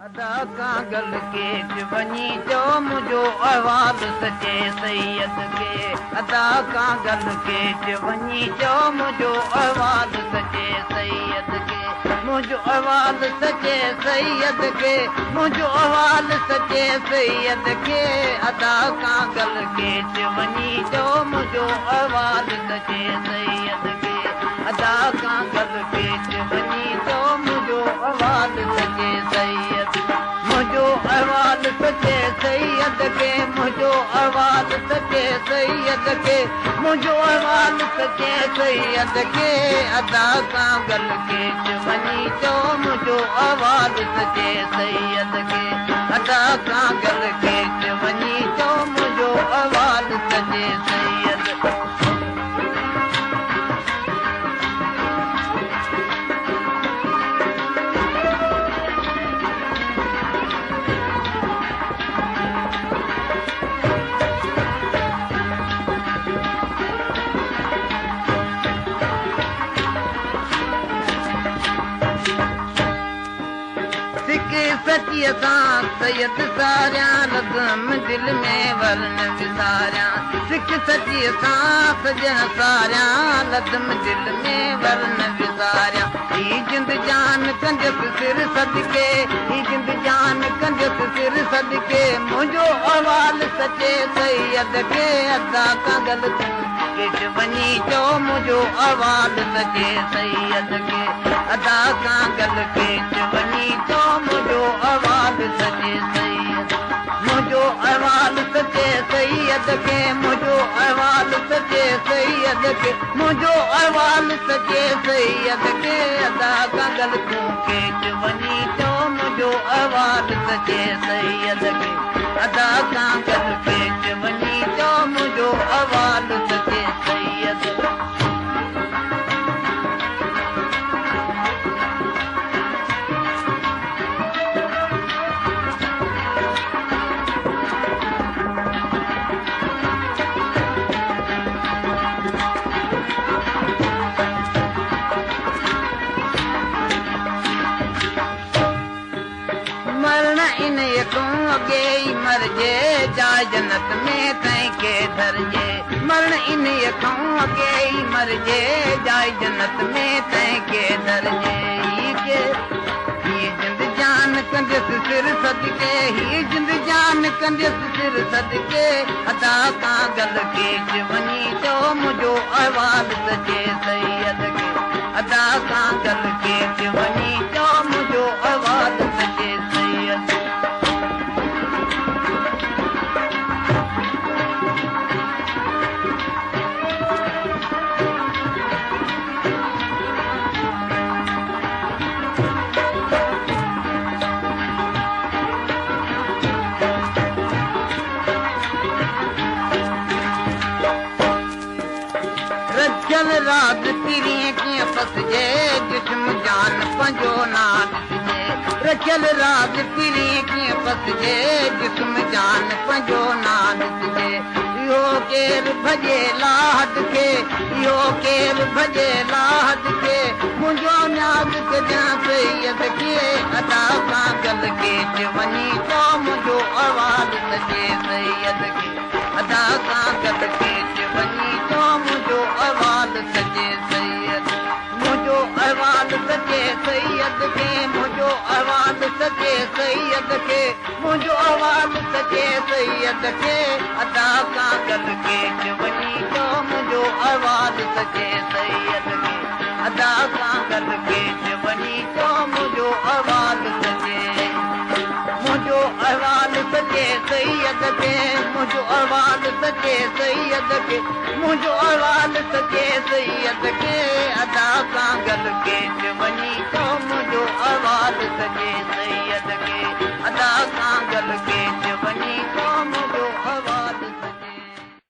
ادا ڪانگل ڪيچ وڃي چئو منهنجو احوال سچي سيد کي. ادا ڪانگل ڪيچ وڃي چئو منهنجو احوال سچي سيد کي. منهنجو احوال سچي سيد کي. منهنجو احوال سچي سيد کي. ادا ڪانگل ڪيچ وڃي چئو منهنجو احوال سچي سيد کي. ادا ڪانگل ڪيچ وڃي چئو منهنجو احوال سچي سيد. منهنجو احوال سچي سيد کي. منهنجو احوال سچي سيد کي. منهنجو احوال سچي سيد کي. ادا ڪانگل ڪيچ وڃي چئو منهنجو احوال سچي سيد کي. ادا ڪانگل ڪيچ وڃي چئو منهنجو احوال سچي سيد. سڪ سچيءَ سان سيد ساريان، لڌم دل ۾ ورن وساريان. سڪ سچيءَ سان سڄڻ ساريان، لڌم دل ۾ ورن وساريان. هي جند جان ڪندس سر صدقي، هي جند جان ڪندس سر صدقي. منهنجو احوال سچي سيد کي. ادا ڪانگل ڪيچ وڃي چئو منهنجو احوال سچي سيد کي. ادا ڪانگل ڪيچ وڃي چئو منهنجو احوال سچي سيد. منهنجو احوال سچي سيد کي. منهنجو احوال سچي سيد کي. منهنجو احوال سچي سيد کي. ادا ڪانگل تون ڪيچ وڃي چئو منهنجو احوال سچي سيد کي. ادا ڪانگل ڪيچ وڃي چئو منهنجو احوال سچي سيد. مرڻ ان کان اڳي ئي مرجي، جاءِ جنت ۾ تنهن کي ڌرجي. مرڻ ان کان اڳي ئي مرجي، جاءِ جنت ۾ تنهن کي ڌرجي. هي جند جان ڪندس سر صدقي، هي جند جان ڪندس سر صدقي. ادا ڪانگل ڪيچ وڃي چئو منهنجو احوال سچي سيد کي. ادا ڪانگل ڪيچ وڃي چئو منهنجو احوال سچي سيد. رکيل راز پرينءَ ڪيئن پسجي، جسم جان پنهنجو نا ڏسجي. رکيل راز پرينءَ ڪيئن پسجي، جسم جان پنهنجو نا ڏسجي. اهو ڪير ڀڄي لاهد کي، اهو ڪير ڀڄي لاهد کي. منهنجو نياز ڪجان سيد کي. ادا ڪانگل ڪيچ وڃي چئو منهنجو احوال سچي سيد کي. ادا ڪانگل ڪيچ وڃي چئو منهنجو احوال سچي سيد. منهنجو احوال سچي سيد کي. منهنجو احوال سچي سيد کي. منهنجو احوال سچي سيد کي. ادا ڪانگل ڪيچ وڃي چئو منهنجو احوال سچي سيد کي. ادا ڪانگل ڪيچ وڃي چئو منهنجو احوال سچي. منهنجو احوال سچي سيد کي. منهنجو احوال سچي سيد کي. منهنجو احوال سچي سيد کي. ادا ڪانگل ڪيچ